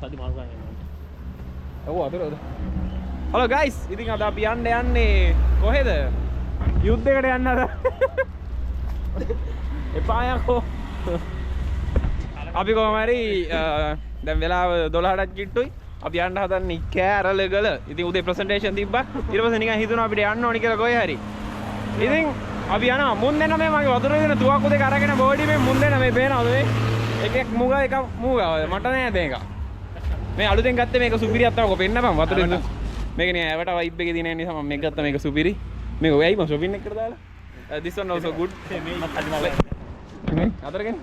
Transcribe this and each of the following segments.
සල්ලි මාරු කරන්න යනවා. ඔව් අතර. හලෝ ගයිස්, ඉතින් අද අපි යන්න යන්නේ කොහෙද? යුද්ධයකට යන්න අද. එපා යකෝ. අපි කොහොම හරි දැන් වෙලාව 12ටත් කිට්ටුයි. අපි යන්න හදන්නේ කෑරළගල. ඉතින් උදේ ප්‍රසන්ටේෂන් තිබ්බා. ඊට පස්සේ නිකන් හිතුණා අපිට යන්න ඕනි කියලා කොහේ හරි. ඉතින් අපි යනවා. මුන් දෙන්න මේ මගේ වතුර දෙන තුවක්කු දෙක අරගෙන බෝඩි මේ මුන් දෙන්න මේ පේනවද මේ? එකෙක් මුගා එකක් මුගා. මට නෑ දැන් එක. මේ අලුතෙන් ගත්තේ මේක සුපිරියක් තමයි. කො පෙන්න බං වතුර දෙන. මේක නිකන් ඇවට වයිබ් එකේ තියෙන නිසා මම මේක ගත්තා. මේක සුපිරි. මේක ඔයයි මම ෂොපින් එකට දාලා. This one also good. මත් සල්ලි මාරු කරන්න. මේ අතරගෙන.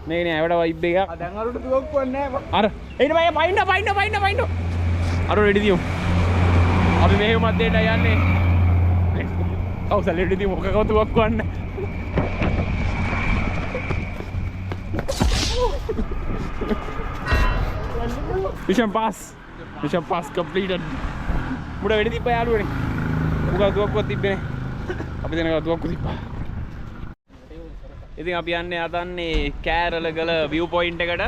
මේක නිකන් ඇවට වයිබ් එකක්. දැන් අරුට තුවක්කුවක් නෑ බං. අර එන්න බය පයින්න පයින්න පයින්න පයින්න. අර රෙඩි දියමු. අපි මෙහෙම මැදේට යන්නේ. ඔව් සල්ලි රෙඩි දියමු. මොකකව තුවක්කුවක් නෑ. Mission pass. Mission pass completed. මුඩ වෙඩි තිබ්බා යාළුවනේ. මොකද තුවක්කුවක් තිබ්බේ නේ. අපි දෙනකව තුවක්කු තිබ්බා. ඉතින් අපි යන්නේ හදන්නේ කෑරළගල view point එකට.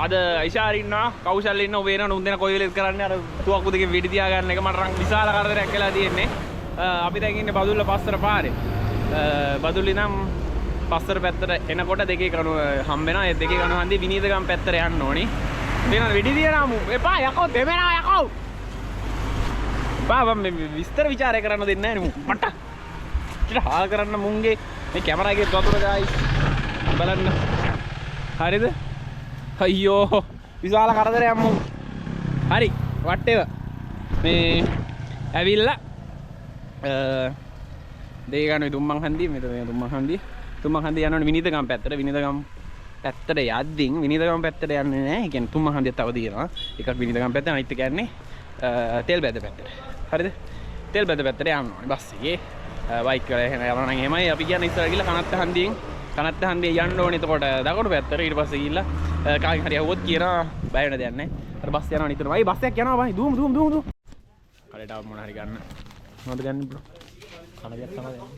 අද ඉෂාර් ඉන්නවා, කෞශල් ඉන්නවා, ඔබ එනවා. උන් දෙනා කොයි වෙලෙත් කරන්නේ අර තුවක්කු දෙකෙන් වෙඩි තියා ගන්න එක. මට නම් විශාල කරදරයක් වෙලා තියෙන්නේ. අපි දැන් ඉන්නේ බදුල්ල පස්සර පාරේ. බදුල්ල ඉඳන් පස්සර පැත්තට එනකොට දෙකේ කණුව හම්බ වෙනවා. ඒ දෙකේ කණුව හන්දියේ විනීතගම් පැත්තට යන්න ඕනි. දෙනවා වෙඩි තියනවා මු. එපා යකෝ දෙමෙනවා යකෝ. බා මේ විස්තර විචාරය කරන්න දෙන්නේ නැහැ නේ මු. මට. ඊට හාල් කරන්න මුන්ගේ මේ කැමරා එකේ වතුර ගායිස්. බලන්න. හරිද? අයියෝ විශාල කරදරයක් මුන්. හරි වටේව මේ ඇවිල්ලා දෙක ගන්න තුම්මන් හන්දිය මෙතන මේ තුම්මන් හන්දිය. තුම්මන් හන්දිය යනවනේ විනීතගම් පැත්තට. විනීතගම් පැත්තට යද්දින් විනීතගම් පැත්තට යන්නේ නෑ. ඒ කියන්නේ තුම්මන් හන්දිය තව තියෙනවා. එකක් විනීතගම් පැත්ත අනිත් එක යන්නේ තෙල්බැද පැත්තට. හරිද? තෙල්බැද පැත්තට යන්න ඕනේ බස් එකේ. බයික් වල එහෙම යනවා නම් එහෙමයි. අපි කියන්නේ ඉස්සර ගිහලා කනත්ත හන්දියෙන් කනත්ත හන්දිය යන්න ඕනේ. එතකොට දකුණු පැත්තට ඊට පස්සේ ගිහලා කාගෙන් හරි ඇහුවොත් කියනවා බය වෙන දෙයක් නෑ. අර බස් යනවා නිතරම. අයි බස් එකක් යනවා බයි. දුවමු දුවමු දුවමු දුවමු. කඩේට ආව මොන හරි ගන්න. මොනවද ගන්න බ්‍රෝ? කන දෙයක් තමයි ගන්න.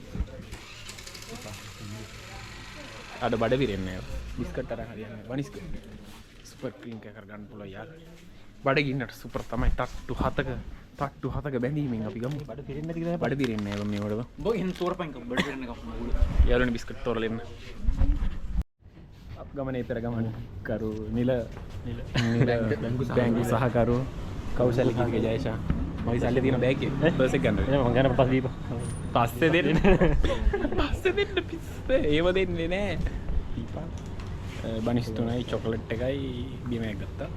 අද බඩ පිරෙන්නේ නෑ. බිස්කට් අරන් හරියන්නේ නෑ. බනිස් සුපර් ක්‍රීම් එක කරගන්න පුළුවන් යාර. බඩ ගින්නට සුපර් තමයි. තට්ටු හතක බැඳීමෙන් අපි ගමු. බඩ පිරෙන්නේ නැති කියලා බඩ පිරෙන්නේ නෑ බං මේ වල බං. උඹ එහෙනම් තෝරපන් එක බඩ පිරෙන්න එකක් මගුල. යාළුවනේ බිස්කට් තෝරලා එන්න. අප ගමනේ පෙර ගමන කරු නිල නිල නිල බැංකු සහකරු කෞශල්‍ය කීර්තික ජයශා. මගේ සල්ලි තියෙන බෑග් එකේ පර්ස් එක ගන්න. එනේ මං ගන්න පස්සේ දීපන්. පස්සේ දෙන්න. පස්සේ දෙන්න පිස්ස. ඒව දෙන්නේ නෑ. දීපන්. බනිස් තුනයි චොකලට් එකයි බීම එකක් ගත්තා.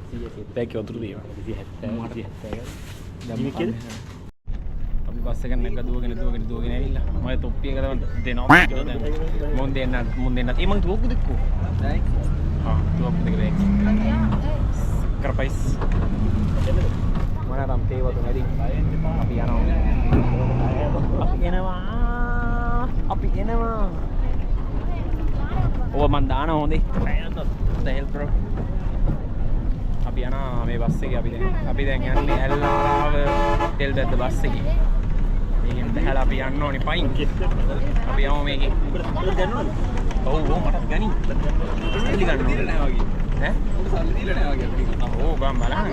බෑග් එකේ වතුර තියෙනවා. 170 170. දැන් කීයද? අපි බස් එක නැග දුවගෙන දුවගෙන දුවගෙන ඇවිල්ලා මගේ තොප්පි එක තමයි දෙනවා කියලා දැන්. මුන් දෙන්න මුන් දෙන්න. ඒ මං තුවක්කු දෙකෝ. ආ තුවක්කු දෙක බෑග්. සක්‍රපයිස්. මොනතරම් තේ වතු නැති. අපි යනවා. අපි එනවා. අපි එනවා. ඔව් මං දානවා හොඳේ. The hell bro. අපි යනවා මේ බස් එකේ. අපි දැන් යන්නේ ඇල්ලාරාව තෙල්බැද්ද බස් එකේ. මේකෙන් බහැලා අපි යන්න ඕනේ පයින්. අපි යමු මේකෙන්. ඔව් ඔව් මටත් ගනි. සල්ලි ගන්න ඕනේ නෑ වගේ. ඈ? උඹ සල්ලි දීලා නෑ වගේ අපිට. ඔව් බං බලන්න.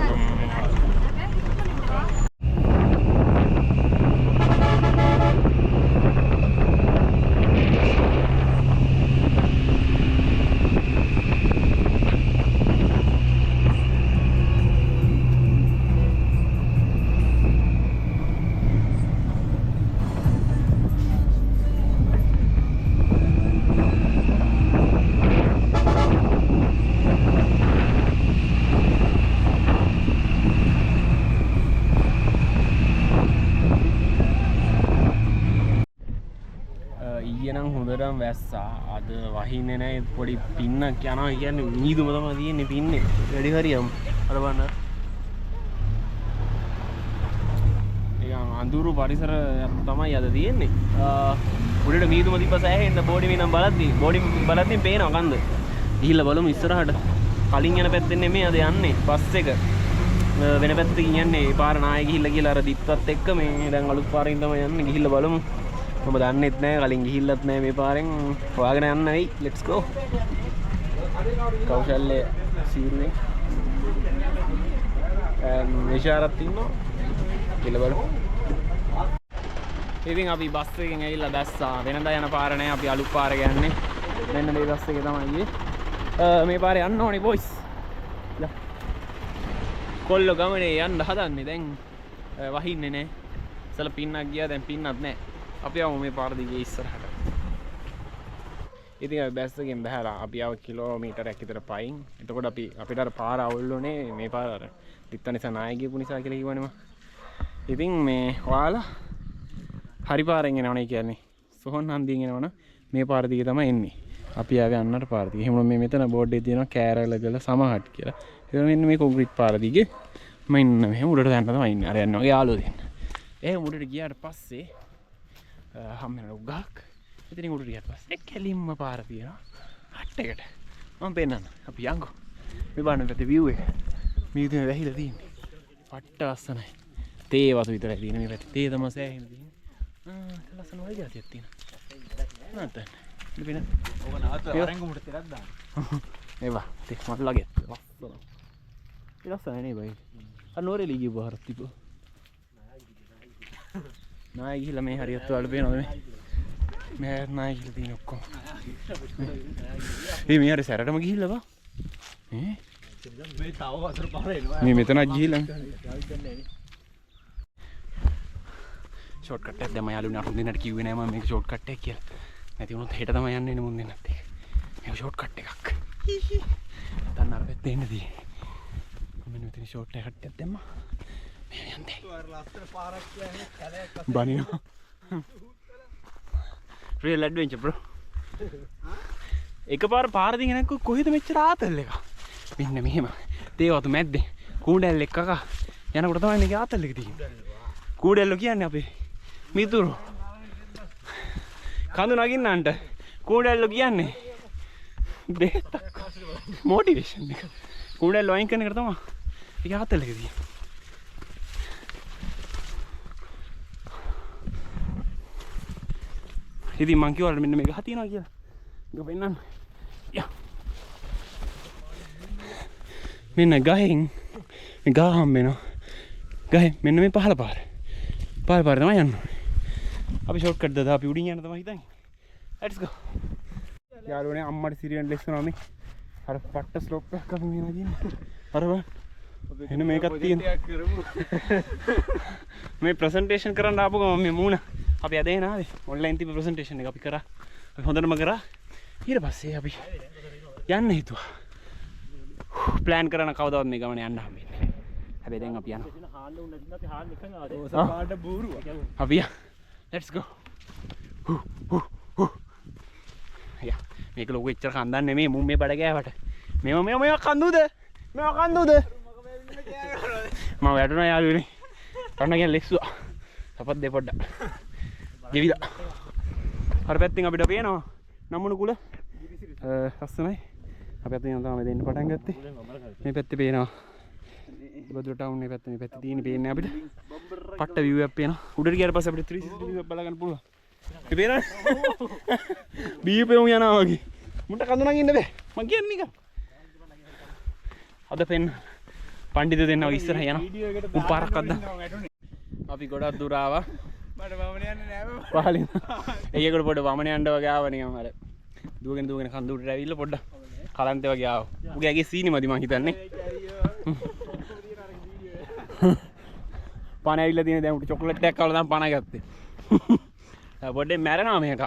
ඊයේ නම් හොඳටම වැස්සා. අද වහින්නේ නෑ. ඒත් පොඩි පින්නක් යනවා කියන්නේ මීදුම තමයි තියෙන්නේ පින්නේ. වැඩි හරියම. අර බලන්න. නිකන් අඳුරු පරිසරයක් තමයි අද තියෙන්නේ. උඩට මීදුම තිබ්බ සෑහෙන්න බෝඩි මේ නම් බලද්දි බෝඩි බලද්දි පේනවා කන්ද. ගිහිල්ලා බලමු ඉස්සරහට. කලින් යන පැත්තෙන් නෙමෙයි අද යන්නේ. බස් එක. වෙන පැත්තකින් යන්නේ. ඒ පාර නාය ගිහිල්ලා කියලා අර දිත්තත් එක්ක මේ දැන් අලුත් පාරකින් තමයි යන්නේ. ගිහිල්ලා බලමු. මම දන්නෙත් නෑ, කලින් ගිහිල්ලත් නෑ මේ පාරෙන්. හොයාගෙන යන්න වෙයි. Let's go. කෞශල්‍ය සීරුවේ. නිශාරත් ඉන්නවා. කියලා බලමු. ඉතින් අපි බස් එකෙන් ඇවිල්ලා බැස්සා. වෙනදා යන පාර නෑ, අපි අලුත් පාර යන්නේ. මෙන්න මේ බස් එකේ තමයි ගියේ. මේ පාරේ යන්න ඕනේ බොයිස්. කොල්ලෝ ගමනේ යන්න හදන්නේ දැන් වහින්නේ නෑ. ඉතල පින්නක් ගියා, දැන් පින්නක් නෑ. අපි ආවම මේ පාර දිගේ ඉස්සරහට. ඉතින් අපි බස් එකෙන් බහැලා අපි ආව කිලෝමීටරයක් විතර පයින්. එතකොට අපි අපිට අර පාර අවුල් වුණේ මේ පාර අර තිත්ත නිසා නාය ගියපු නිසා කියලා කිව්වනේ මම. ඉතින් මේ ඔයාලා හරි පාරෙන් එනවනේ කියන්නේ. සොහොන් හන්දියෙන් එනවනම් මේ පාර දිගේ තමයි එන්නේ. අපි ආවේ අන්නතර පාර දිගේ. එහෙම මේ මෙතන බෝඩ් එකේ තියෙනවා කෑරළගල සමහට් කියලා. එහෙනම් මෙන්න මේ කොන්ක්‍රීට් පාර දිගේ මම ඉන්න මෙහෙම උඩට යන්න තමයි ඉන්නේ. අර යන්න වගේ යාළුවෝ දෙන්න. එහෙම උඩට ගියාට පස්සේ හම් වෙන ගහක්. ඉතින් උඩට ගියාට පස්සේ කෙලින්ම පාර තියෙනවා හට් එකට. මම පෙන්නන්න. අපි යන්කෝ. මේ බලන්න පැත්තේ view එක. මේ විදිහට වැහිලා තියෙන්නේ. පට්ට ලස්සනයි. තේ වතු විතරයි තියෙන්නේ මේ පැත්තේ. තේ තමයි සෑහෙන තියෙන්නේ. ආ ලස්සන වගේ જાතියක් තියෙනවා. නැත්නම් ඉතින් වෙන. ඔක නවත්තලා වරෙන් මුට තෙරක් දාන්න. ඒවා තේ මට ලගේ. ලස්සන. ඒ ලස්සනයි නේ බයි. අර නෝරෙලි ගිය බහරක් තිබ්බා. නාය ගිහිල්ලා මේ හරියට ඔයාලට පේනවද මේ? මේ හරියට නාය ගිහිල්ලා තියෙන ඔක්කොම. ඒ මේ හරි සැරටම ගිහිල්ලා බා. ඈ මේ තව වතුර පාර එනවා. මේ මෙතනත් ගිහිල්ලා. ෂෝට් කට් එකක් දැම්ම යාළුවනේ අරුන් දෙන්නට කිව්වේ නෑ මම මේක ෂෝට් කට් එකක් කියලා. නැති වුණොත් හෙට තමයි යන්න වෙන්නේ මුන් දෙන්නත් එක්ක. මේක ෂෝට් කට් එකක්. තන්න අර පැත්තේ එන්න තියෙන්නේ. මෙන්න මෙතන ෂෝට් එකක් ටිකක් දැම්මා. මෙහෙම යන්නේ. අර ලස්සන පාරක් කියන්නේ කැලයක් අතේ. බනිනවා. Real adventure bro. එකපාර පාර දිගේ නැක්කෝ කොහෙද මෙච්චර ආතල් එක? මෙන්න මෙහෙම. තේ වතු මැද්දේ කූඩැල්ල එක්ක කකා යනකොට තමයි මේකේ ආතල් එක තියෙන්නේ. කූඩැල්ලෝ කියන්නේ අපේ මිතුරෝ. කඳු නගින්නන්ට කූඩැල්ලෝ කියන්නේ දෙත්තක් මොටිවේෂන් එක. කූඩැල්ලෝ අයින් කරන එකට තමයි ඒක ආතල් එක තියෙන්නේ. ඉතින් මං කිව්වා මෙන්න මේ ගහ තියෙනවා කියලා. මේක පෙන්නන්න. යා. මෙන්න ගහෙන් මේ ගහ හම්බ වෙනවා. ගහෙන් මෙන්න මේ පහළ පාර. පහළ පාර තමයි යන්න ඕනේ. අපි ෂෝට් කට් දාලා අපි උඩින් යන්න තමයි හිතන්නේ. Let's go. යාළුවනේ අම්මට සිරියන් ලෙස් වෙනවා මේ. අර පට්ට ස්ලෝප් එකක් අපි මේ නගින්නේ. අර බලන්න. එන්න මේකක් තියෙනවා. මේ ප්‍රසන්ටේෂන් කරන්න ආපු ගමන් මේ මූණ අපි අද එන ආවේ. ඔන්ලයින් තිබ්බ ප්‍රසන්ටේෂන් එක අපි කරා. අපි හොඳටම කරා. ඊට පස්සේ අපි යන්න හිතුවා. ප්ලෑන් කරන කවදාවත් මේ ගමන යන්න හම්බෙන්නේ නැහැ. හැබැයි දැන් අපි යනවා. සපාට බූරුවා. අපි යන්. Let's go. යා මේක ලොකු එච්චර කන්දක් නෙමෙයි මුන් මේ බඩ ගෑවට. මේව මේව මේව කන්දුද? මේව කන්දුද? මම වැටුණා යාළුවනේ. රණ කියන ලෙස්සුවා. තපත් දෙ පොඩ්ඩක්. ගෙවිලා. අර පැත්තෙන් අපිට පේනවා නමුණු කුල. ලස්සනයි. අපි අතින් තමයි දෙන්න පටන් ගත්තේ. මේ පැත්තේ පේනවා. බදුර ටවුන් මේ පැත්තේ මේ පැත්තේ තියෙන පේන්නේ අපිට. පට්ට view එකක් පේනවා. උඩට ගියාට පස්සේ අපිට 360 view එකක් බලා ගන්න පුළුවන්. මේ පේනවනේ. බීපේ උන් යනවා වගේ. මුන්ට කඳු නගින්න බෑ. මං කියන්නේ නිකන්. අද පෙන්න පණ්ඩිත දෙන්නා වගේ ඉස්සරහ යනවා. උන් පාරක් අද්දා. අපි ගොඩක් දුර ආවා. මට වමන යන්නේ නෑ බං. පහලින්. ඒකට පොඩ වමන යන්න වගේ ආවා නිකන් අර. දුවගෙන දුවගෙන කඳු උඩට ඇවිල්ලා පොඩ්ඩක් කලන්තේ වගේ ආවා. උගේ ඇගේ සීනි මදි මං හිතන්නේ. පණ ඇවිල්ලා තියෙන දැන් උට චොක්ලට් එකක් කවලා තමයි පණ ගත්තේ. පොඩ්ඩේ මැරෙනවා මේක.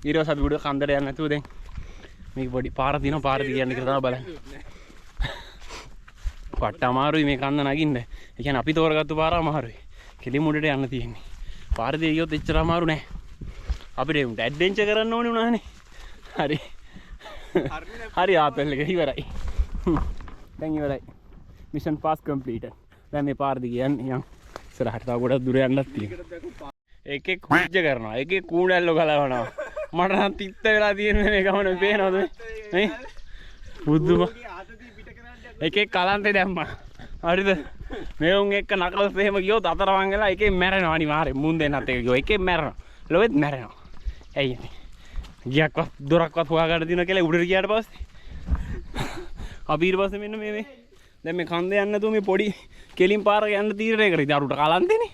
ඊට පස්සේ අපි උඩ කන්දට යන්න නැතුව දැන් මේක පොඩි පාර තියෙනවා පාර දිගේ යන්න කියලා තමයි බලන්නේ. පට්ට අමාරුයි මේ කන්ද නගින්න. ඒ කියන්නේ අපි තෝරගත්තු පාර අමාරුයි. කෙලින්ම උඩට යන්න තියෙන්නේ. පාර දිගේ ගියොත් එච්චර අමාරු නෑ. අපිට උන්ට ඇඩ්වෙන්චර් කරන්න ඕනේ වුණානේ. හරි. හරි ආතල් එක ඉවරයි. දැන් ඉවරයි. Mission pass completed. දැන් මේ පාර දිගේ යන්න යන්. ඉස්සරහට තව ගොඩක් දුර යන්නත් තියෙනවා. එකෙක් හුජ්ජ කරනවා. එකෙක් කූඩැල්ලෝ ගලවනවා. මට නම් තිත්ත වෙලා තියෙන්නේ මේ ගමන පේනවද මේ? නේ? බුදුම. එකෙක් කලන්තේ දැම්මා. හරිද? මේ උන් එක්ක නකල්ස් එහෙම ගියොත් අතරමං වෙලා එකෙක් මැරෙනවා අනිවාර්යෙන්. මුන් දෙන්නත් එක්ක ගියොත් එකෙක් මැරෙනවා. ලොවෙත් මැරෙනවා. ඇයි ඉතින්? ගියක්වත් දොරක්වත් හොයාගන්න තියෙනවා කියලා උඩට ගියාට පස්සේ අපි ඊට පස්සේ මෙන්න මේ මේ දැන් මේ කන්ද යන්න නැතුව මේ පොඩි කෙලින් පාරක යන්න තීරණය කරා. ඉතින් අර උඩ කලන්තේනේ.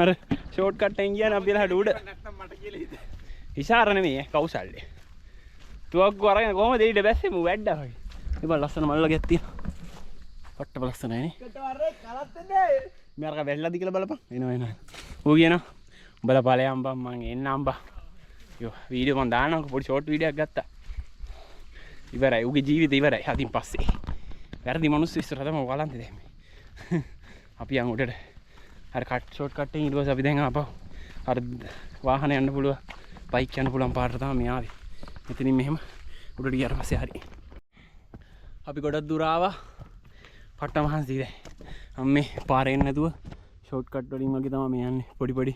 අර ෂෝට් කට් එකෙන් ගියානේ අපි වෙලාවට උඩ. නැත්තම් මට කියලා හිතේ. ඉෂාර නෙමෙයි ඈ කෞශල්‍ය. තුවක්කු අරගෙන කොහමද එළියට බැස්සේ මූ වැඩ්ඩා වගේ. මේ බලන්න ලස්සන මල් වගේක් තියෙනවා. පට්ටම ලස්සනයි නේ. එකට වරේ කලත්තේ. මේ අරක වැල්ලාද කියලා බලපන්. එනවා එනවා. ඌ කියනවා උඹලා ඵලයන් බං මං එන්නම් බං. යෝ වීඩියෝ මං දාන්නම්කෝ පොඩි ෂෝට් වීඩියෝ එකක් ගත්තා. ඉවරයි ඌගේ ජීවිතේ ඉවරයි. අදින් පස්සේ. වැරදි මිනිස්සු ඉස්සරහ තමයි වලන්තේ දැම්මේ. අපි යන් උඩට. අර කට් ෂෝට් කට් එකෙන් ඊට පස්සේ අපි දැන් ආපහු අර වාහන යන්න පුළුවන් බයික් යන්න පුළුවන් පාරට තමයි මේ ආවේ. මෙතනින් මෙහෙම උඩට ගියාට පස්සේ හරි. අපි ගොඩක් දුර ආවා. පට්ට මහන්සි දැන්. අම්මේ පාරේ එන්නේ නැතුව ෂෝට් කට් වලින් වගේ තමයි මේ යන්නේ. පොඩි පොඩි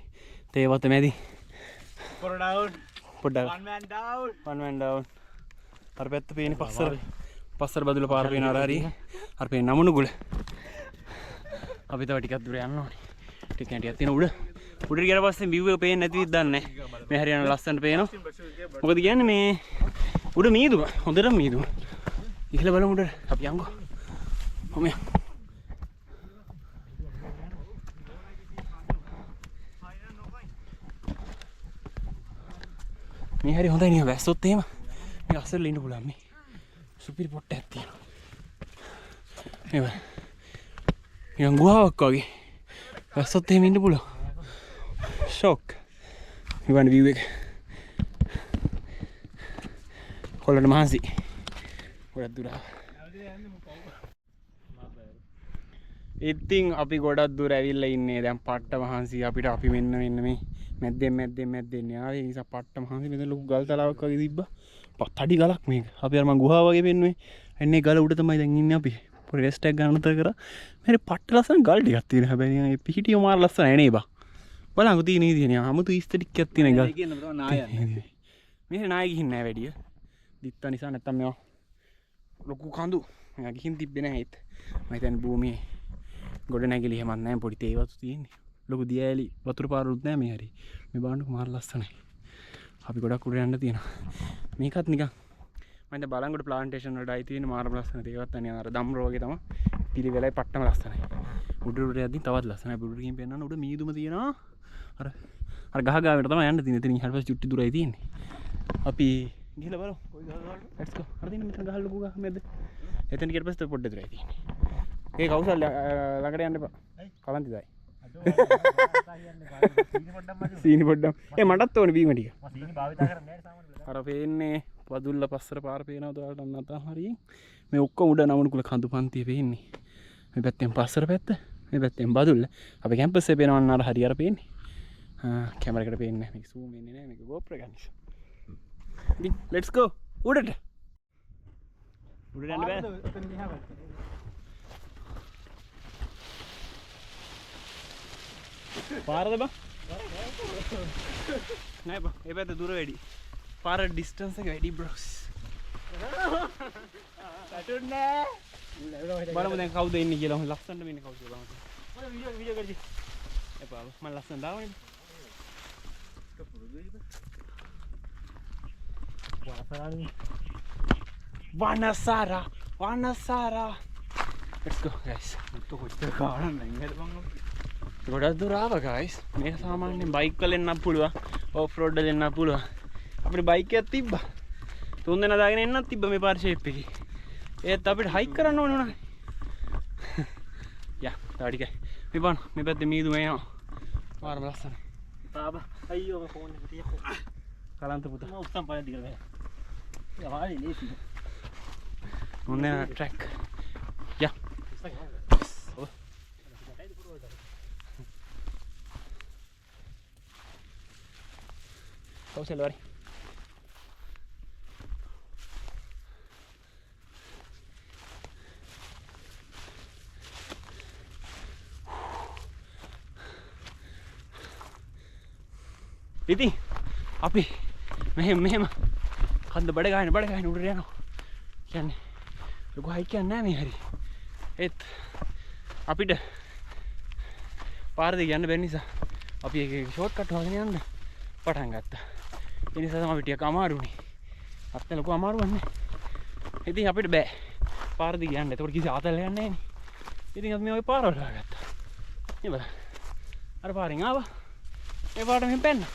තේ වත මැදි. පොර ඩවුන්. පොඩ්ඩක්. One man down. One man down. අර පැත්ත පේන්නේ පස්සර. පස්සර බදුල පාර පේන අර හරි. අර පේන නමුනුගුල. අපි තව ටිකක් දුර යන්න ඕනේ. ටික ටිකක් තියෙන උඩ. උඩට ගියාට පස්සේ view එක පේන්නේ නැති විදිහට දන්නේ නැහැ. මේ හරියන ලස්සනට පේනවා. මොකද කියන්නේ මේ උඩ මීදුම. හොඳටම මීදුම. ඉහළ බලමු උඩට. අපි යන්කෝ. කොහොම යන්. මේ හරි හොඳයි නිකන් වැස්සොත් එහෙම මේ අස්සෙල්ල ඉන්න පුළුවන් මේ. සුපිරි පොට් එකක් තියෙනවා. මේ බලන්න. නිකන් ගුහාවක් වගේ. වැස්සොත් එහෙම ඉන්න පුළුවන්. ෂොක්. මේ බලන්න view එක. කොල්ලන්ට මහන්සි. ගොඩක් දුර ආවා. ඉතින් අපි ගොඩක් දුර ඇවිල්ලා ඉන්නේ. දැන් පට්ට මහන්සි අපිට. අපි මෙන්න මෙන්න මේ මැද්දෙන් මැද්දෙන් මැද්දෙන් ආවේ. ඒ නිසා පට්ට මහන්සි. මෙතන ලොකු ගල් තලාවක් වගේ තිබ්බා. තඩි ගලක් මේක. අපි අර මං ගුහාව වගේ පෙන්නුවේ. එන්නේ ගල උඩ තමයි දැන් ඉන්නේ අපි. පොඩි රෙස්ට් එකක් ගන්න උතර කරා. මේ පට්ට ලස්සන ගල් ටිකක් තියෙනවා. හැබැයි නිකන් ඒ පිහිටිය මාර ලස්සනයි නේ බා. බලන්නකෝ තියෙන විදිය නිකන් අමුතු ඉස්ත ටිකක් තියෙන ගල්. ඒ කියන්නේ තමයි නාය යන්නේ. මෙහෙ නාය ගිහින් නෑ වැඩිය. දිත්තා නිසා නැත්තම් මේවා ලොකු කඳු. මෙයා ගිහින් තිබ්බේ නෑ ඒත්. මම හිතන්නේ භූමියේ ගොඩ නැගිලි එහෙමත් නෑ. පොඩි තේ වතු තියෙන්නේ. ලොකු දියඇලි වතුර පාරුත් නෑ මේ හරි. මේ බලන්නකෝ මාර ලස්සනයි. අපි ගොඩක් උඩ යන්න තියෙනවා. මේකත් නිකන් මම දැන් බලංගොඩ ප්ලාන්ටේෂන් වලට ආයි තියෙන මාරම ලස්සන දේවත් අනේ අර දම්රෝ වගේ තමයි. පිළිවෙලයි පට්ටම ලස්සනයි. උඩ උඩ යද්දී තවත් ලස්සනයි. අපි උඩට ගිහින් පෙන්නන්න උඩ මීදුම තියෙනවා. අර අර ගහ ගාවට තමයි යන්න තියෙන්නේ. එතනින් ඊට පස්සේ චුට්ටි දුරයි තියෙන්නේ. අපි ගිහලා බලමු. කොයි ගහ ගාවට? Let's go. අර තියෙන මෙතන ගහ ලොකු ගහ මැද. එතන ගියට පස්සේ පොඩ්ඩ දුරයි තියෙන්නේ. ඒ කෞසල් ළඟට යන්න එපා. කලන්ති දායි. සීනි පොඩ්ඩක්. ඒ මටත් ඕනේ බීම ටික. මම සීනි භාවිතා කරන්නේ නැහැ සාමාන්‍ය වෙලාවට. අර පේන්නේ පදුල්ල පස්සට පාර පේනවද ඔයාලට අන්න අතන හරියෙන්. මේ ඔක්කොම උඩ නමනුකුල කඳු පන්තිය පේන්නේ. මේ පැත්තෙන් පස්සට පැත්ත, මේ පැත්තෙන් බදුල්ල. අපේ කැම්පස් එකේ පේනවා අන්න අර හරි අර පේන්නේ. ආ කැමරා එකට පේන්නේ නැහැ. මේක සූම් වෙන්නේ නැහැ. මේක GoPro එක නිසා. ඉතින් let's go උඩට. උඩට යන්න බෑ. පාරද බං? නෑ බං, ඒ පැත්ත දුර වැඩි. පාර ඩිස්ටන්ස් එක වැඩි බ්‍රෝස්. සතුන්නේ බලමු දැන් කවුද ඉන්නේ කියලා. ඔහොම ලස්සනට ඉන්නේ කවුද කියලා බලමු. මොකද වීඩියෝ වීඩියෝ කරදි. එපා බං, මං ලස්සන දාවනේ. වනසරානේ. වනසාරා වනසාරා. Let's go guys. මුත්තු කොච්චර කාණන් නැංගද බං අපි. ගොඩක් දුර ආවා guys. මේක සාමාන්‍යයෙන් බයික් වල එන්නත් පුළුවන්, ඔෆ් රෝඩ් වල එන්නත් පුළුවන්. අපිට බයික් එකක් තිබ්බා. තුන් දෙනා දාගෙන එන්නත් තිබ්බා මේ පාර ෂේප් එකේ. ඒත් අපිට හයික් කරන්න ඕන වුණා. යා, තව ටිකයි. මේ බලන්න, මේ පැත්තේ මීදුම එනවා. මාරම ලස්සනයි. බාබා අයියෝ මගේ ෆෝන් එක තියකෝ. කලන්ත පුතා. මම උස්සන් පාන දිගට බෑ. යා ලේසි. මොන්නේ ට්‍රැක්. යා. උස්සන් යනවා. ඔව්. කෞශල වරි. ඉතින් අපි මෙහෙම මෙහෙම කන්ද බඩ ගහන බඩ ගහන උඩට යනවා. කියන්නේ ලොකු හයික් එකක් නෑ මේ හරි. ඒත් අපිට පාර දිගේ යන්න බැරි නිසා අපි එක එක ෂෝට් කට් හොයාගෙන යන්න පටන් ගත්තා. ඒ නිසා තමයි අපි ටිකක් අමාරු වුණේ. අත්ත ලොකු අමාරුවක් නෑ. ඉතින් අපිට බෑ. පාර දිගේ යන්න. එතකොට කිසි ආතල් එකක් නැහැ නේ. ඉතින් අපි මේ වගේ පාරවල් හොයාගත්තා. මේ බලන්න. අර පාරෙන් ආවා. මේ පාරට මෙහෙම පැන්නා.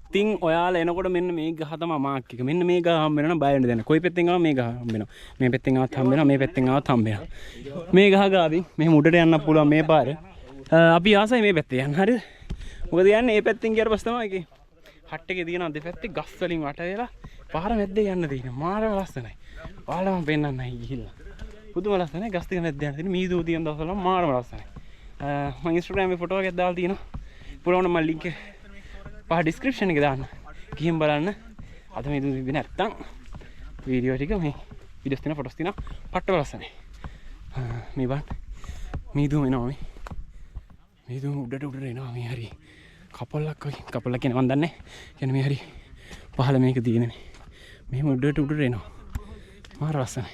ඉතින් ඔයාලා එනකොට මෙන්න මේ ගහ තමයි මාක් එක. මෙන්න මේ ගහ හම්බ වෙනවා නම් බය වෙන්න දෙයක් නෑ. කොයි පැත්තෙන් ආව මේ ගහ හම්බ වෙනවා. මේ පැත්තෙන් ආවත් හම්බ වෙනවා, මේ පැත්තෙන් ආවත් හම්බ වෙනවා. මේ ගහ ගාවින් මෙහෙම උඩට යන්න පුළුවන් මේ පාර. අපි ආසයි මේ පැත්තේ යන්න. හරිද? මොකද යන්නේ මේ පැත්තෙන් ගියාට පස්සේ තමයි ඒකේ හට් එකේ තියෙන දෙපැත්තේ ගස් වලින් වට වෙලා පාර මැද්දේ යන්න තියෙන. මාරම ලස්සනයි. ඔයාලා මම පෙන්නන්නයි ගිහිල්ලා. පුදුම ලස්සනයි. ගස් ටික මැද්දේ යන්න තියෙන. මීදුව තියෙන දවස්වල නම් මාරම ලස්සනයි. මම Instagram එකේ ෆොටෝ එකක් දාලා තියෙනවා. පුළුවන් නම් මම ලින්ක් එක පහ ඩිස්ක්‍රිප්ෂන් එකේ දාන්න. ගිහින් බලන්න. අද මේ දුන්න තිබ්බේ නැත්තම් වීඩියෝ ටික මේ වීඩියෝස් තියෙන ෆොටෝස් තියෙනවා. පට්ටම ලස්සනයි. මේ බලන්න. මීදුව එනවා මේ. මීදුව උඩට උඩට එනවා මේ හරි. කපලක් වගේ. කපලක් කියන්නේ මන් දන්නේ නැහැ. කියන්නේ මේ හරි පහළ මේක තියෙන්නේ. මෙහෙම උඩට උඩට එනවා. මාර ලස්සනයි.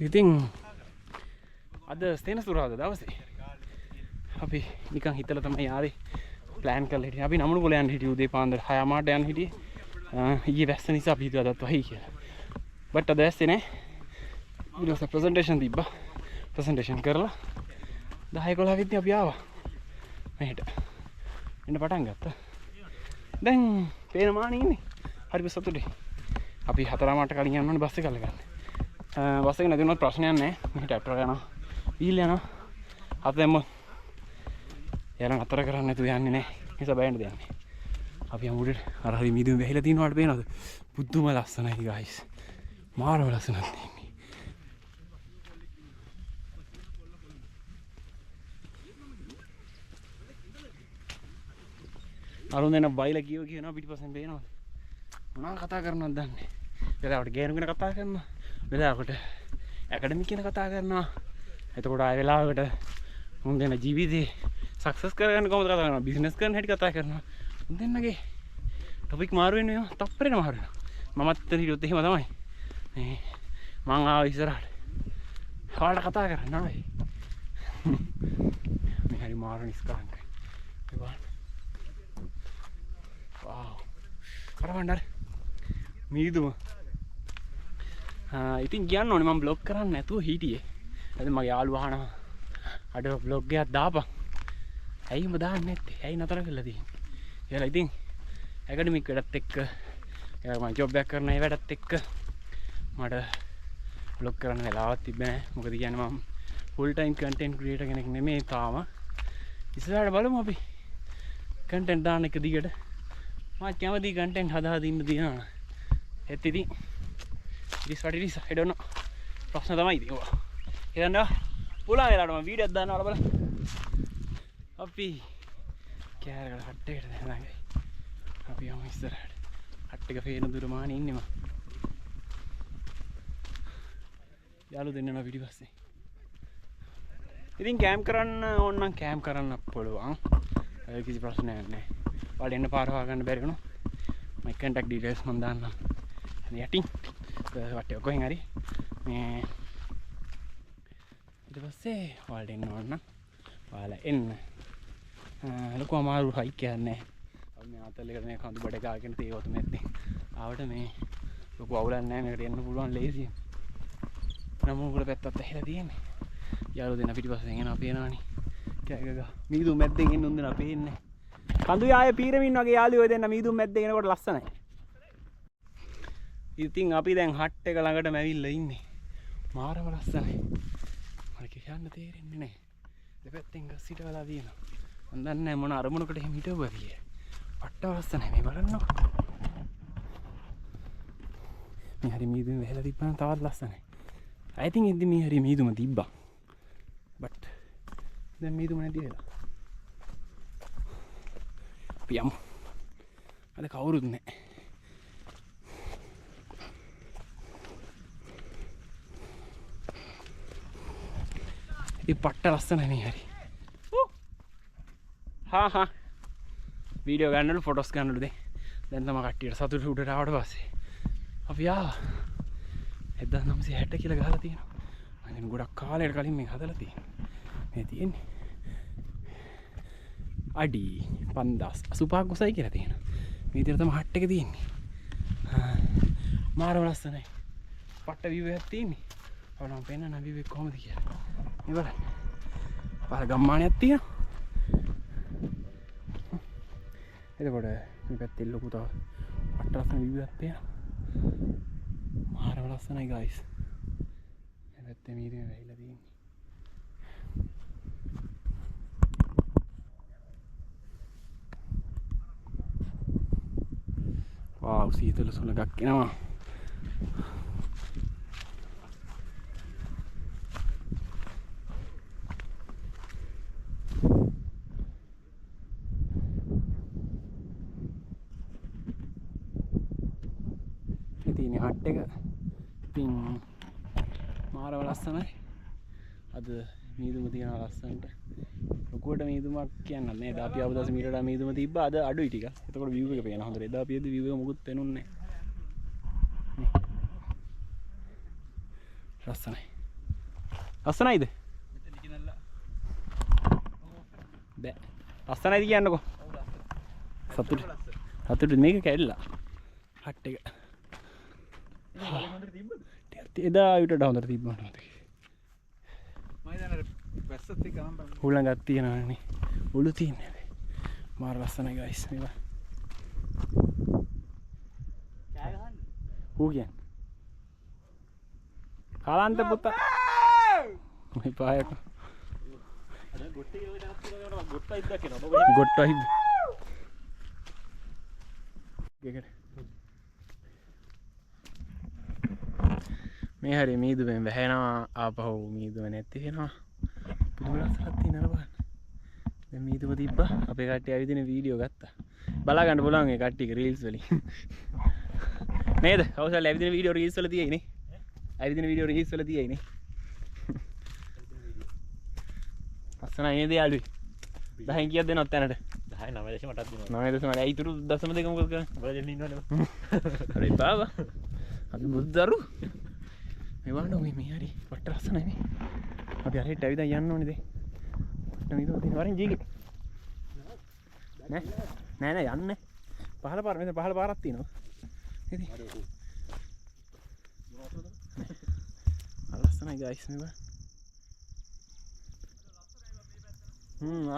ඉතින් අද සෙනසුරාදා දවසේ අපි නිකන් හිතලා තමයි ආවේ. ප්ලෑන් කරලා හිටියේ. අපි නමුණු යන්න හිටියේ උදේ පාන්දර 6:00 යන්න හිටියේ. ඊයේ වැස්ස නිසා අපි හිතුවා අදත් වහයි කියලා. බට් අද වැස්සේ නෑ. ඊට පස්සේ ප්‍රසන්ටේෂන් තිබ්බා. ප්‍රසන්ටේෂන් කරලා 10 11 වෙද්දි අපි ආවා. මෙහෙට. එන්න පටන් ගත්තා. දැන් පේන මානේ ඉන්නේ. හරිම සතුටුයි. අපි 4:00 කලින් යන්න ඕනේ බස් එක අල්ලගන්න. බස් එක නැති වුණොත් ප්‍රශ්නයක් නෑ. මෙහෙට ඇටෝ යනවා. වීල් යනවා. අත දැම්මොත් යාළුවා නතර කරන්න නැතුව යන්නේ නෑ. ඒ නිසා බය වෙන්න දෙයක් නෑ. අපි යමු උඩට. අර හරි මීදුම වැහිලා තියෙනවාට පේනවද? පුදුම ලස්සනයි ගයිස්. මාරම ලස්සනක් තියෙන්නේ. අරුන් දෙන බයිලා කියව කියනවා පිටිපස්සෙන් පේනවද? මොනවා කතා කරනවද දන්නේ. වෙලාවට ගෑනු ගැන කතා කරනවා. වෙලාවකට ඇකඩමික් ගැන කතා කරනවා. එතකොට ආය වෙලාවකට උන් දෙන ජීවිතේ සක්සස් කරගන්න කොහොමද කතා කරනවා. බිස්නස් කරන හැටි කතා කරනවා. උන් දෙන්නගේ ටොපික් මාරු වෙන්නේ ඒවා තප්පරේට මාරු වෙනවා. මමත් එතන හිටියොත් එහෙම තමයි. මේ මං ආව ඉස්සරහට. ඔයාලට කතා කරන්න ආවේ. මේ හරි මාරු නිස්කලංකයි. මේ බලන්න. වාව්. අර බලන්න අර. මීදුම. ඉතින් කියන්න ඕනේ මම බ්ලොග් කරන්න නැතුව හිටියේ. ඉතින් මගේ යාළුවා අහනවා අඩෝ බ්ලොග් එකක් දාපන්. ඇයි උඹ දාන්නේ නැත්තේ? ඇයි නතර කරලා තියෙන්නේ? කියලා ඉතින් ඇකඩමික් වැඩත් එක්ක මම ජොබ් එකක් කරන ඒ වැඩත් එක්ක මට බ්ලොග් කරන්න වෙලාවක් තිබ්බේ නෑ. මොකද කියන්නේ මම ෆුල් ටයිම් කන්ටෙන්ට් ක්‍රියේටර් කෙනෙක් නෙමෙයි තාම. ඉස්සරහට බලමු අපි කන්ටෙන්ට් දාන එක දිගට. මම කැමති කන්ටෙන්ට් හදා හදා ඉන්න තියෙනවා. ඒත් ඉතින් it is what it is. I don't know. ප්‍රශ්න තමයි ඉතින් ඔවා. හිතන්න පුළුවන් වෙලාවට මම වීඩියෝ එකක් දානවා බලන්න. අපි කෑරගල හට් එකට දැන් ළඟයි. අපි යමු ඉස්සරහට. හට් එක පේන දුර මානේ ඉන්නේ මං. යාළු දෙන්න යනවා පිටිපස්සේ. ඉතින් කැම්ප් කරන්න ඕන නම් කැම්ප් කරන්න පුළුවන්. ඒ කිසි ප්‍රශ්නයක් නැහැ. ඔයාලට එන්න පාර හොයාගන්න බැරි වුණොත් මගේ කන්ටැක්ට් ඩීටේල්ස් මං දාන්නම්. යටින් වටේ කොහෙන් හරි මේ ඊට පස්සේ ඔයාලට එන්න ඕන නම් ඔයාලා එන්න. ලොකු අමාරු හයික් එකක් නෑ. අපි මේ ආතල් එකට මේ කඳු බඩ ගාගෙන තේ වතු මැද්දේ ආවට මේ ලොකු අවුලක් නෑ. මේකට එන්න පුළුවන් ලේසියෙන්. නමුකුල පැත්තත් ඇහිලා තියෙන්නේ. යාළුවෝ දෙන්න පිටිපස්සෙන් එනවා පේනවනේ. කෑ ගගා මීදුම මැද්දෙන් එන්න උන් දෙනා පේන්නේ. කඳුයි ආයේ පීරමින් වගේ යාළුවෝ දෙන්න මීදුම මැද්දෙන් එනකොට ලස්සනයි. ඉතින් අපි දැන් හට් එක ළඟටම ඇවිල්ලා ඉන්නේ. මාරම ලස්සනයි. මට කියන්න තේරෙන්නේ නෑ. දෙපැත්තෙන් ගස් හිටවලා තියෙනවා. මන් දන්නේ නෑ මොන අරමුණකට එහෙම හිටවුවා කියලා. පට්ට ලස්සනයි මේ බලන්නකෝ. මේ හරි මීදුම වැහලා තිබ්බනම් තවත් ලස්සනයි. I think ඉතින් මේ හරි මීදුම තිබ්බා. බට් දැන් මීදුම නැති වෙලා. අපි යමු. අද කවුරුත් නෑ. ඉතින් පට්ට ලස්සනයි මේ හරි. හා හා වීඩියෝ ගන්නලු ෆොටෝස් ගන්නලු දැන්. දැන් තමයි කට්ටියට සතුටු උඩට ආවට පස්සේ. අපි ආවා. 1960 කියලා ගහලා තියෙනවා. මම දැන් ගොඩක් කාලයකට කලින් මේක හදලා තියෙනවා. මේ තියෙන්නේ. අඩි 5085ක් උසයි කියලා තියෙනවා. මේ විදිහට තමයි හට් එක තියෙන්නේ. මාරම ලස්සනයි. පට්ට view එකක් තියෙන්නේ. ඔයාලා මම පෙන්නන්න view එක කොහොමද කියලා. මේ බලන්න. පහළ ගම්මානයක් තියෙනවා. එතකොට මේ පැත්තේ ලොකු තව පට්ට ලස්සන view එකක් තියෙනවා. මාරම ලස්සනයි guys. මේ පැත්තේ මීදුමේ වැහිලා තියෙන්නේ. වාව් සීතල සුළඟක් එනවා. මේ තියෙන හට් එක. ඉතින් මාරව ලස්සනයි. අද මීදුම තියෙනවා ලස්සනට. ලොකුවට මීදුමක් කියන්නත් නෑ. එදා අපි ආපු දවසේ මීට වඩා මීදුම තිබ්බා. අද අඩුයි ටිකක්. එතකොට view එක පේනවා හොඳට. එදා අපි එද්දි view එක මොකුත් පේනුන්නේ නෑ. ලස්සනයි. ලස්සනයිද? බෑ. ලස්සනයිද කියන්නකෝ. සතුටු. සතුටු මේක කැඩිලා. හට් එක. එදා ඊට වඩා හොඳට තිබ්බා මට මතකයි. මම හිතන්නේ අර වැස්සත් එක්ක නම් බලන්න. හුළඟක් තියෙනවානේ. උළු තියෙන්නේ හැබැයි. මාර ලස්සනයි ගයිස් මේවා. කෑ ගහන්න. ඌ කියන්නේ. කාලාන්ත පුතා. මේ පායක. අර ගොට්ටේ වගේ තැනක් තියෙනවා මට ගොට්ට ඉද්දක් එනවා. ගොට්ට ඉද්ද. ගෙකට. මේ හරිය මීදුමෙන් වැහෙනවා ආපහු මීදුම නැති වෙනවා. පුදුම ලස්සනක් තියෙන අර බලන්න. දැන් මීදුම තිබ්බා අපේ කට්ටිය ඇවිදින වීඩියෝ ගත්තා. බලා ගන්න පුළුවන් ඒ කට්ටියගේ රීල්ස් වලින්. නේද? කවුසල් ඇවිදින වීඩියෝ රීල්ස් වල තියෙයි නේ. ඇවිදින වීඩියෝ රීල්ස් වල තියෙයි නේ. ලස්සනයි නේද යාළුවේ? 10න් කීයක් දෙනවද තැනට? 10 9.8ක් දෙනවා. 9.8. ඇයි ඉතුරු 0.2 මොකද කරන්නේ? උඹලා දෙන්න ඉන්නවනේ. අර එපා බා. අපි බුද්ධරු. මේ බලන්න මේ මේ හරි පට්ට ලස්සනයි නේ. අපි අර හෙට ඇවිදන් යන්න ඕනේ දැන්. පට්ට මීදුම තියෙන වරින් ජීගේ. නෑ නෑ නෑ යන්නේ. පහළ පාර මෙතන පහළ පාරක් තියෙනවා. ඉතින් ලස්සනයි ගයිස් මේ බලන්න.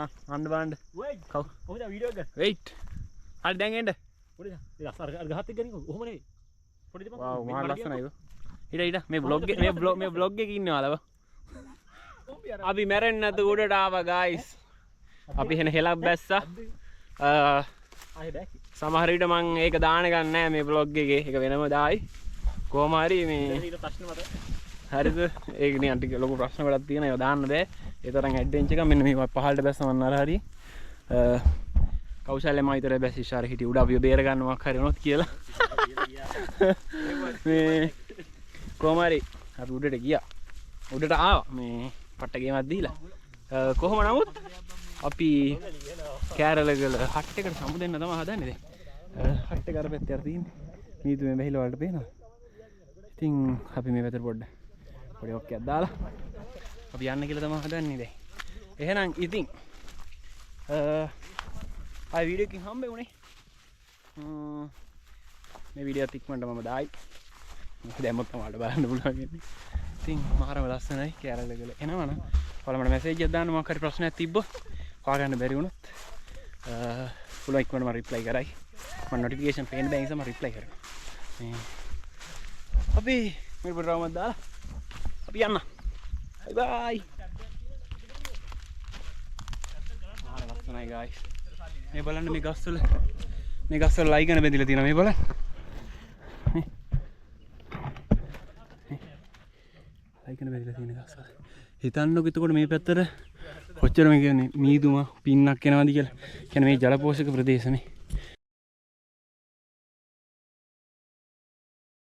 ආ අන්න බලන්න. වෙයිට්. කව්. කොහොමද වීඩියෝ එක ගන්න? වෙයිට්. හරි දැන් එන්න. පොඩි ඒ ලස්සන අර ගහත් එක්ක ගනින් කොහොම නෙවෙයි. පොඩි දෙපන්. වාව් මාර ලස්සනයි බෝ. හිට හිට මේ බ්ලොග් එක මේ බ්ලොග් මේ බ්ලොග් එකේ ඉන්නවා ලබ. අපි මැරෙන්නේ නැතුව උඩට ආවා ගයිස්. අපි එහෙන හෙලක් බැස්සා. ආයේ බෑකි. සමහර විට මං ඒක දාන එකක් නෑ මේ බ්ලොග් එකේ. ඒක වෙනම දායි. කොහොම හරි මේ ඊට ප්‍රශ්න මට. හරිද? ඒක නිකන් ටික ලොකු ප්‍රශ්න ගොඩක් තියෙනවා. ඒවා දාන්න බෑ. ඒ තරම් ඇඩ්වෙන්චර් එකක් මෙන්න මේ පහළට බැස්ස මං අර හරි. කෞශල්‍ය මා විතරයි බැස්ස ඉෂාර හිටියේ උඩ අපිව බේර ගන්න මොකක් හරි වුණොත් කියලා. මේ කොහොම හරි අපි උඩට ගියා. උඩට ආවා මේ පට්ට ගේමක් දීලා. කොහොම නමුත් අපි කෑරළගල හට් එකට සමු දෙන්න තමයි හදන්නේ දැන්. හට් එක අර පැත්තේ අර තියෙන්නේ. මීදුමේ වැහිලා වලට පේනවා. ඉතින් අපි මේ පැත්තට පොඩ්ඩ පොඩි ඔක්කයක් දාලා අපි යන්න කියලා තමයි හදන්නේ දැන්. එහෙනම් ඉතින් ආයි වීඩියෝ එකකින් හම්බ වුණේ. මේ වීඩියෝ එකත් ඉක්මනට මම දායි. දැම්මොත් තමයි ඔයාලට බලන්න පුළුවන් වෙන්නේ. ඉතින් මාරම ලස්සනයි කෑරළගල. එනවනම් ඔයාලා මට මැසේජ් එකක් දාන්න මොකක් හරි ප්‍රශ්නයක් තිබ්බොත් හොයාගන්න බැරි වුණොත් පුළුවන් ඉක්මනට මම රිප්ලයි කරයි. මම නොටිෆිකේෂන් පේන්න බෑ නිසා මම රිප්ලයි කරනවා. මේ අපි මේ පොඩි රවුමක් දාලා අපි යන්න. බයි බයි. මාර ලස්සනයි ගයිස්. මේ බලන්න මේ ගස්වල මේ ගස්වල ලයිගන බැඳිලා තියෙනවා මේ බලන්න. මේ ලයිගන බැඳිලා තියෙන ගස්වල. හිතන්නකො එතකොට මේ පැත්තට කොච්චර මේ කියන්නේ මීදුම පින්නක් එනවද කියලා. කියන්නේ මේ ජල පෝෂක ප්‍රදේශ මේ.